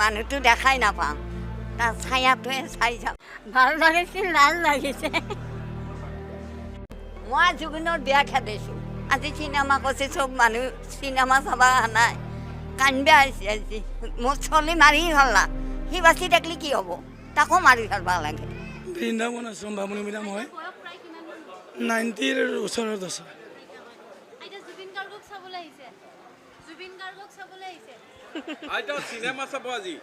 মানুহটো দেখাই নাপাওঁ, তাৰ ছায়াটোৱে চাই যাম। ভাল লাগিছিল, লাজ লাগিছে। মই জুবিনৰ বিয়া খেদিছোঁ। আজি চিনেমা কৈছে, চব মানুহ চিনেমা চাব অহা নাই, কান্দিব আহিছে আজি। মোৰ ছোৱালী মাৰি ফেললা, সি বাচি থাকিলে কি হ'ব? তাকো মাৰি ফেলব লাগে। বৃন্দাবন আশ্ৰম, বামুণী মৈদাম হয়। 90ৰ ওচৰত আছে। আইতা, জুবিন গাৰ্গক চাবলৈ আহিছে, জুবিন গাৰ্গক চাবলৈ আহিছে। আইতা, চিনেমা চাব আজি,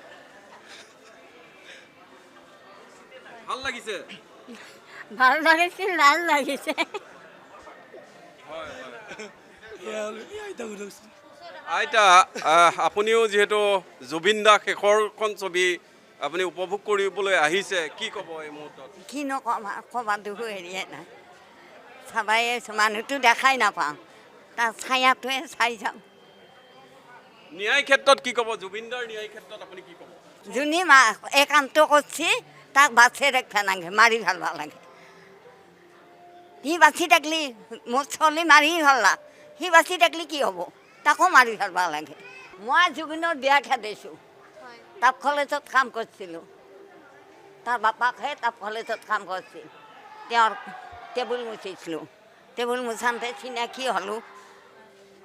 ভাল লাগিছে? ভাল লাগিছিল, লাজ লাগিছে। এয়া হ'ল, এই আইতাক সোধকচোন। আইতা, আপুনিও যিহেতু জুবিন দা শেষৰখন ছবি আপুনি উপভোগ কৰিবলৈ আহিছে, কি ক'ব এই মুহূৰ্তত? কিনো ক'ম আৰু, ক'বা দুখো হেৰিয়ে নাই। চাবাই আহিছোঁ, মানুহটো দেখাই নাপাওঁ, তাৰ ছায়াটোৱে চাই যাম। ন্যায় ক্ষেত্ৰত কি ক'ব? জুবিন দাৰ ন্যায় ক্ষেত্ৰত আপুনি কি ক'ব? যোনে মা এই কামটো কৰিছে, তাক বাচি ৰাখিব নালাগে, মাৰি ফেলব লাগে। সি বাচি থাকিলে, মোৰ ছোৱালী মাৰি ফেললা, সি বাচি থাকিলে কি হ'ব? তাকো মাৰি ফেলব লাগে। মই জুবিনৰ বিয়া খেদিছোঁ। তাপ কলেজত কাম কৰিছিলোঁ। তাৰ বাপাকহে তাপ কলেজত কাম কৰিছিল। তেওঁৰ টেবুল মুচিছিলোঁ। টেবুল মুচাওঁতে চিনাকি হ'লোঁ।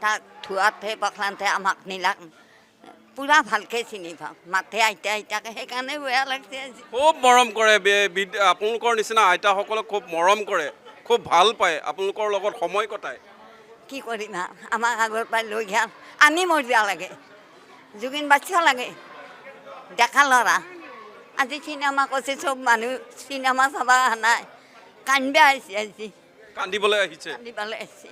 তাক ধোৱাতে পখলাওঁতে আমাক নিলাক। পূৰা ভালকৈ চিনি পাওঁ, মাতে আইতা আইতাকে, সেইকাৰণে বেয়া লাগছে আজি। খুব মৰম কৰে, আপোনালোকৰ নিচিনা আইতাসকলক খুব মৰম কৰে, খুব ভাল পায়, আপোনালোকৰ লগত সময় কটায়। কি কৰিম আৰু, আমাক আগৰ পৰাই লৈ গ'ল। আমি মৰিব লাগে, জুবিন বাচিব লাগে। ডেকা ল'ৰা। আজি চিনেমা কৈছে, চব মানুহ চিনেমা চাব অহা নাই, কান্দিব আহিছে আজি। কান্দিবলৈ আহিছে। কান্দিবলৈ আহিছে।